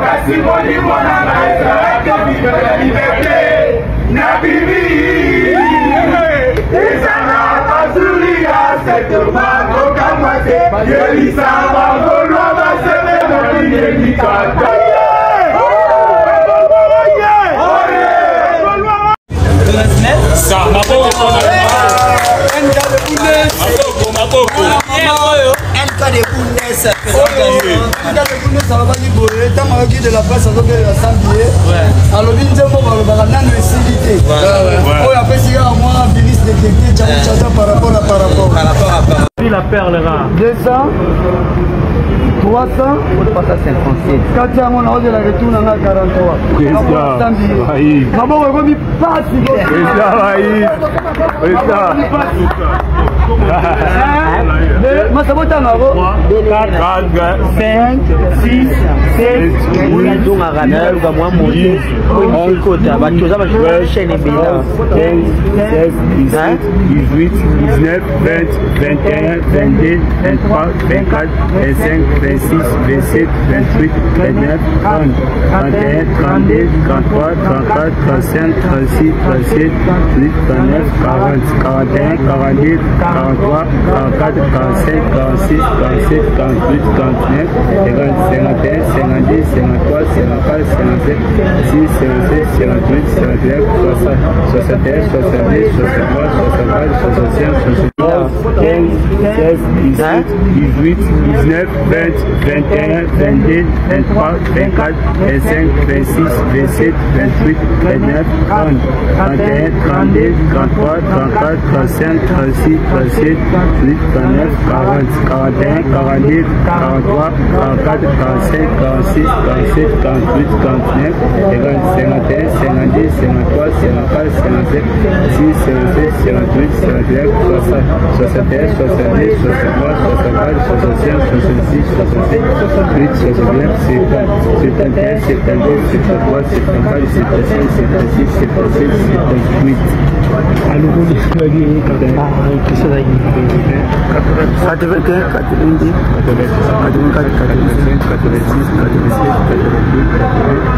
Kasi molimo na ngai ezalaki ya liberté nabimi ezanga bazuri ya setoma kokamwa te yebisa bangolwa baseme mokili kata. NK de Bundes, NK de Bundes alobaki boye ntango ayoki de la presse azobelela sans billet, alobi nzembo balobaka nano esili te, oyo apesi kaka mwa virus détecté chacha par rapport à par rapport. La perle rare. 200, 300, 357. Kati yango naozela retour na nga 43 sans billet, maboko ekomi pasi. Masa botanga ko 4, 5, 6, 7, 8, azongaka naluka mwa moto po ekota bato oza bachaine ebele. 15, 16, 17, 18, 19, 20, 21, 22, 23, 24, 25, 26, 27, 28, 29, 30, 31, 32, 33, 34, 35, 36, 37, 38, 39, 40, 41, 42, 43, 44, 45, 46, 47, 48, 49, 50, 51, 52, 53, 54, 55, 6, 57, 58, 59, 60, 61, 62, 63, 64, 65, 76, 15, 16, 17, 18, 19, 20, 21, 22, 23, 24, 25, 26, 27, 28, 29, 30, 31, 32, 33, 34, 35, 36, 37, 38, 39, 40, 41, 42, 43, 44, 45, 46, 47, 48, 49, 50, 51, 52, 53, 54, 55, 6, 57, 58, 59, 60, 61, 62, 63, 64, 65, 66, 67, 68, 69, 70, 71, 72, 73, 74, 75, 76, 77, 78. 81, 82, 84, 85, 86, 87, 88,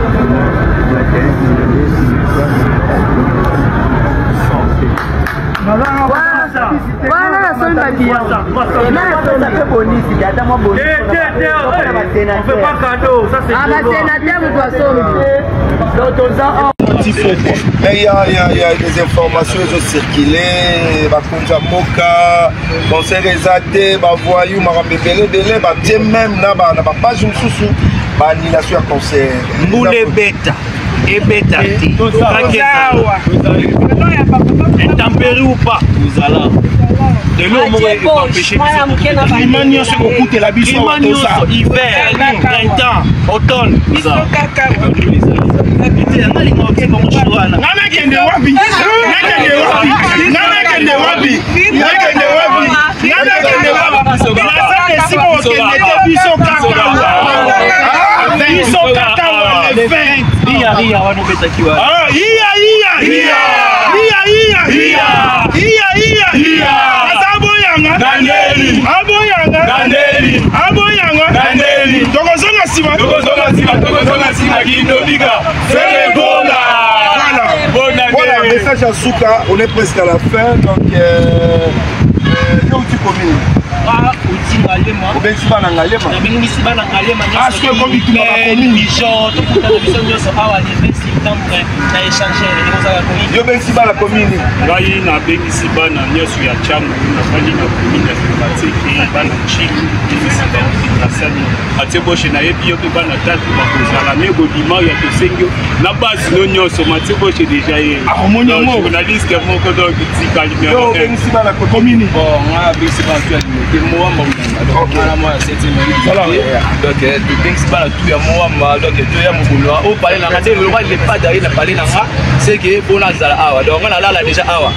89, 90, wana nasombi babilan mpe bonisi ata mwa basénateur moto asombi. Mais il y a des informations ezocircule, bakonzi ya mboka, concert eza te, bavoyu makambo ebele ebele batie même na bapage mosusu, baannulation ya concert. Mbula ebeta ebeta te, intempérie ou pas, ozala lelo moko ekoempêche. Climat nyonso ekokutela biso. Climat nyonso, hiver, printemps, automne. Nga nakende wapi? Nakende wapi? Nga nakende wapi? Nakende wapi? Nga nakende wapi? Naza esika okende te. Biso kaka, biso kaka wa le 20. Ria ria wana obetaki wana. Ah, iya iya iya iya iya iya iya iya iya, aza boyanga Nandeli. Aboyanga Nandeli. Aboyanga Nandeli. Tokozonga nsima. Tokozonga nsima, tokozonga nsima kindobika Ferre Gola. Voilà. Voilà, message ya suka, on est presque à la fin, donc yo uti commune? Ah, uti Ngalema. Obengisi bana Ngalema? Nabengisi bana Ngalema. Ah, soki ekomi bitumba bacommune. Bijon, tokutana biso nyonso awa le 20 septembre na échangeur, ekozala koyi. Yo obengisi bana commune? Ngai nabengisi bana nyonso ya Tshangu, nafandi na commune ya Kimbanseke, bana Chili, bengisi bango Kingasani, atie boshe nayebi yo mpe bana tatu bakozala me bodima ya tosengi yo na base no nyonso. Matie Boshe déjà ye Akomoni yango. journaliste moko, donc tika Yo numéro 1. obengisi bana commune? Bon, nga abengisi bana tu ya Limete, Mowamba Monanga, donc nga na mwana septième. Donc tobengisi bana tu ya Mowamba, donc toya mokolo oyo pale nanga nde loba lepade aye na pale nanga seke mpo nazala awa, donc nga nalala déjà awa.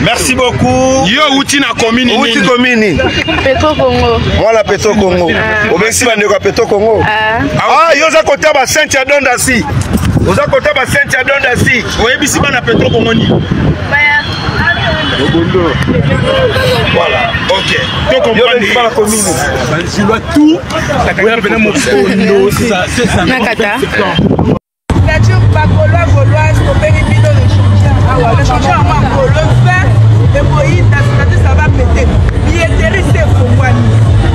Merci beaucoup. Yo outi na commune? Outi nini? Commune? Petro Congo. Mwana Petro Congo, obengisi bandeko ya Petro Congo? Ah, yo oza kota basainte ya Dondasi, oza kota basainte ya Dondasi. Oyebisi bana Petro Kongo nini? Baya. Voilà, ok. Tokomprendre banzilwa tout oya mpena mokondo. Nakata. Nature bagaulois gauloise, tobengi bino le changeur awa, le changeur yango ya gaulo fin ekoyinda, c'est-à-dire ça va péter. Billetterie se efongwani,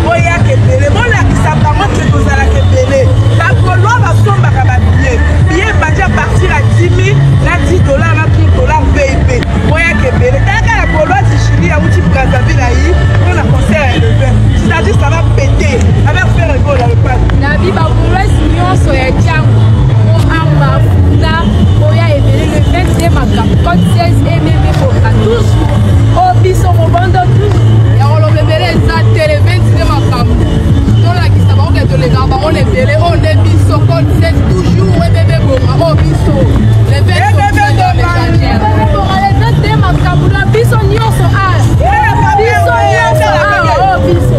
boyaka ebele, bolakisa bango ke tozalaka ebele. Bagaulois basombaka babillet, billet ebandi à partir ya 10 000 na 10 $ na 30 $ vip. Boyaka ebele. Talaka na gauloise Julie awuti Brazzaville, ayi mpona concert ya le 20, c'est-à-dire ça va péter avec Ferre Gola le padre. Nabi bagauloise nyonso ya Ntango Moamba Funda, oya ebele le 22, makambo code 16 ememe boka toujours o biso mobondo toujours ya koloba ebele eza te. Le 22, makambo tolakisa bango ke tolekaka bango na ebele. Oyo nde biso, code 16 toujours ebebe bonga oyo biso le 20 bonga, le 22, makambo na biso nyonso a biso nyonso awa oyo biso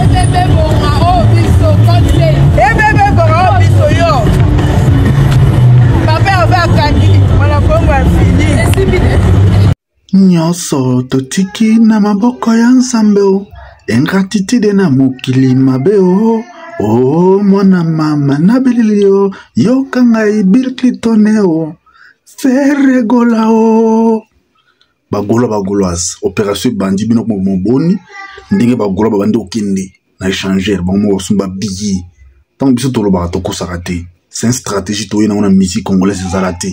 ebebe bonga oyo biso code 16. Ebebe bonga oyo biso yo papa ave akangi mwana kongo ya fini. Esimbi te. Nyonso totiki na maboko ya Nzambe o, ingratitude na mokili mabe o. O mwana mama, nabeleli yo, yoka ngai. Bill Clinton o, Ferre Gola o. Bagaulois, bagauloise, opération ebandi. Bino moboni ndenge bagaulois babandi kokende na échangeur, bango moko basomba billet. Ntango biso tolobaka, tokosaka te. C'est une stratégie toye nango na musique congolaise. Ezala te,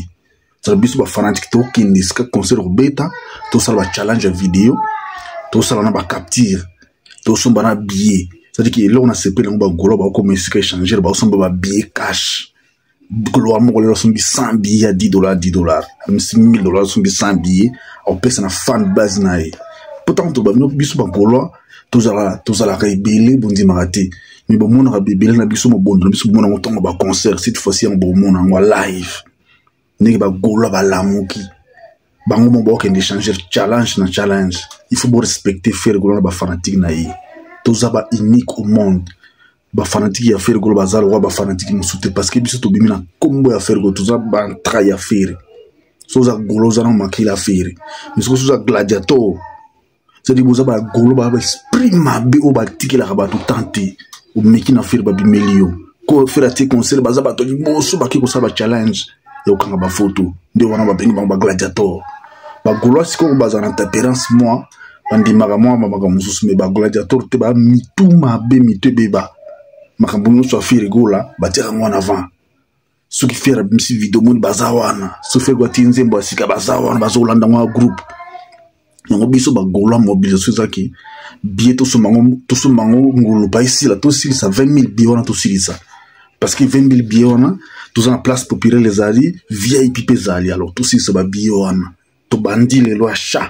ezala biso bafanatique tokende esika concert kobeta, tosala bachallenge ya video, tosala na bacapture, tosomba na billet. C'est-à-dire que eloko na sepeli yango, bagaulois bakokoma esika échangeur, bakosomba babillet cash. Gaulois moko lelo asombi 100 billet ya 10 $, 10 $, amisi 1000 $, asombi 100 billet, akopesa na fan base na ye. Po ntango tobamino biso bagaulois tozalaka ebele, bondimaka te, mais bomonaka ebele na biso, mobondo na biso, bomona yango ntango baconcert. Cette fois-ci yango bomona yango live, ndenge bagaulois balamuki, bango mo bakokende échanger challenge na challenge. Il faut borespecter Ferre Gola na bafanatique na ye. Toza ba unique au monde. Bafanatique ya Ferre Gola baza lokwa bafanatique mosusu te, parce que biso tobimi na nkombo ya Ferre Gola, toza bantra ya Ferre. So oza gaulois, oza na makila ya Ferre, mais soki oza gladiator, c'est-à-dire boza bagaulois, baa baesprit mabe oyo batikelaka bato tan te. Omeki na Ferre, babimeli yo. Ko Ferre atie concert, baza bato liboso baki kosala bachallenge ya kokanga bafoto. Nde wana babengi bango bagladiator. Bagaulois sikoyo bazala na tempérance, mwa bandimaka mwa makambo mosusu, mais bagladiator te, bamitu mabe, mitu ebeba. Makambo nyonso ya Ferre Gola batiaka yango wana avant. Soki Ferre abimisi video, moni baza wana. Soki Ferre atie nzembo ya sika, baza wana, bazolanda yango ya groupe yango. Biso bagaulois, mobilisation ezaki billet, tosomba yango ngulu pa esila, tosilisa 20 000 billet wana, tosilisa, parce que 20 000 billet wana toza na place populaire, ezali VIP mpe ezali. Alors tosilisa babillet wana. Tobandi lelo achat,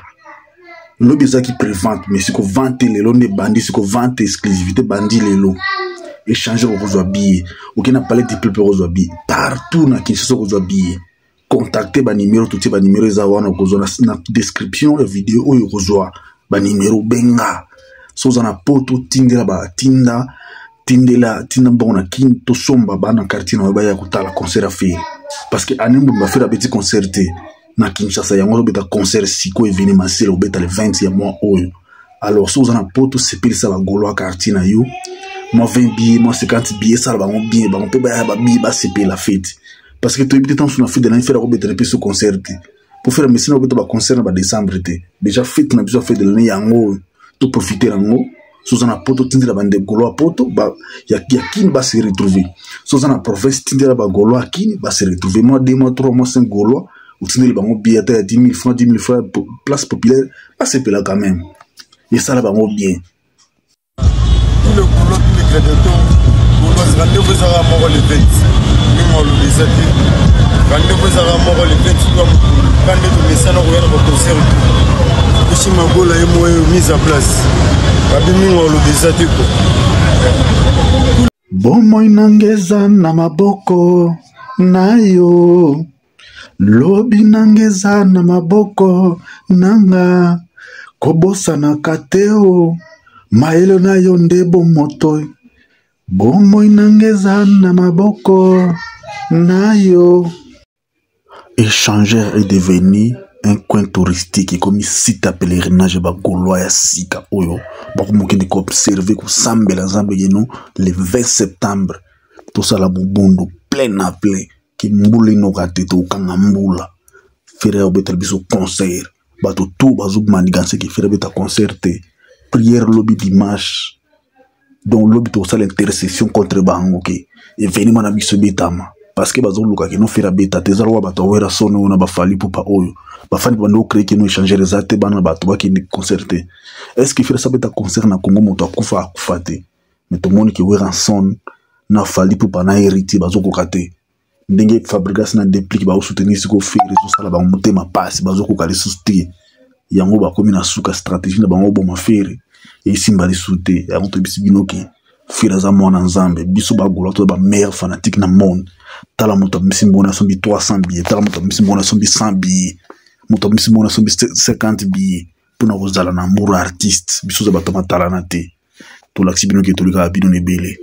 lobi ezalaki prévente, mais siko vente lelo nde ebandi. Siko vente exclusivité bandi lelo. Échange okozwa billet, okei na Palais du Peuple okozwa billet, partout na Kinshasa okozwa billet. Contacte banimero totie, banimero eza wana, okozwa na description ya video oyo, okozwa banimero. Benga so oza na poto, tindela batinda, tindela, tinda mbongo na Kini, tosomba. Bana quartier na yo baya kotala concert ya Ferre, parce que année mobimba Ferre abeti concert te na Kinshasa. Yango azobeta concert sikoyo, événementiel, obeta le 20 ya mois oyo. Alors so oza na poto, sepelisa bagaulois quartier na yo, mwa 20 billet, mwa 50 billet, esala bango bien, bango mpe baya babillet, basepela fête, parce que toyebi te ntango so na fête de l'année Ferre akobetela mpe so concert te. Po Ferre mesina kobeta baconcert na badécembre te. Déjà fête na biso ya fête de l'année yango oyo, toprofite yango. So oza na poto, tindela bandegaulois poto ya Kini base retrouver. So oza na province, tindela bagaulois ya Kini base retrouver, mois 2 mois 3 mois 5 gaulois, otindeli bango billet ata ya 10 000 francs, 10 000 francs, place populaire, basepela quand même, esala bango bien. Tous les gaulois, tous les gladiateurs gaulois, rendez-vous ezalaka moko le 20. Ndenge olobi eza te, rendez-vous ezalaka moko le 20 twa mokolo ka nde tomesana koya na baconcert. Esi Magola ye moyo mise en place, babi mingi olobi eza te ko. Bomoi nanga eza na maboko na yo, lobi nanga eza na maboko nanga. Kobosanaka te o, mayele na yo nde bomoto. Bomoi nanga eza na maboko na yo. Échangeur est devenu un coin touristique, ekomi site ya pèlerinage ya bagaulois ya sika oyo bakomokende koobserve, kosambela Nzambe yeno. Le 20 septembre tosala mobondo plein na plein, ke mbula enoka te, tokanga mbula. Ferre obetela biso concert, bato tout bazomaniganse ke Ferre abeta concert te. Prière lobi dimanche, donc lobi tokosala intercession contre bango ke événement na biso ebetama, parce que bazoluka ke no Ferre abeta te. Eza lokola bato awera soni oyo na bafali pupa oyo bafandi bando ocrée ke no échangeur eza te, bana bato bakende concert te. Est ce que Ferre asabeta concert na Congo, moto akufa akufa te? Mais tomoni ke Werrason na Fally Ipupa na Héritier bazokoka te, ndenge Fabregas na Deplick baosoutenir sikoyo Ferre, ezosala bango motema pasi, bazokoka lisusu te. Yango bakomi na suka stratégie na bango, oboma Ferre esimba lisusu te. Yango toyebisi bino ke Ferre aza mwana Nzambe. Biso bagola toza bameilleur fanatique na monde. Tala moto amisi mbona asombi 300 billet, tala moto amisi mbona asombi 100 billet, moto amisi mbona asombi 50 billet mpona kozala na amour artiste. Biso oza bato matalana te, tolakisi bino ke tolikaka bino na ebele.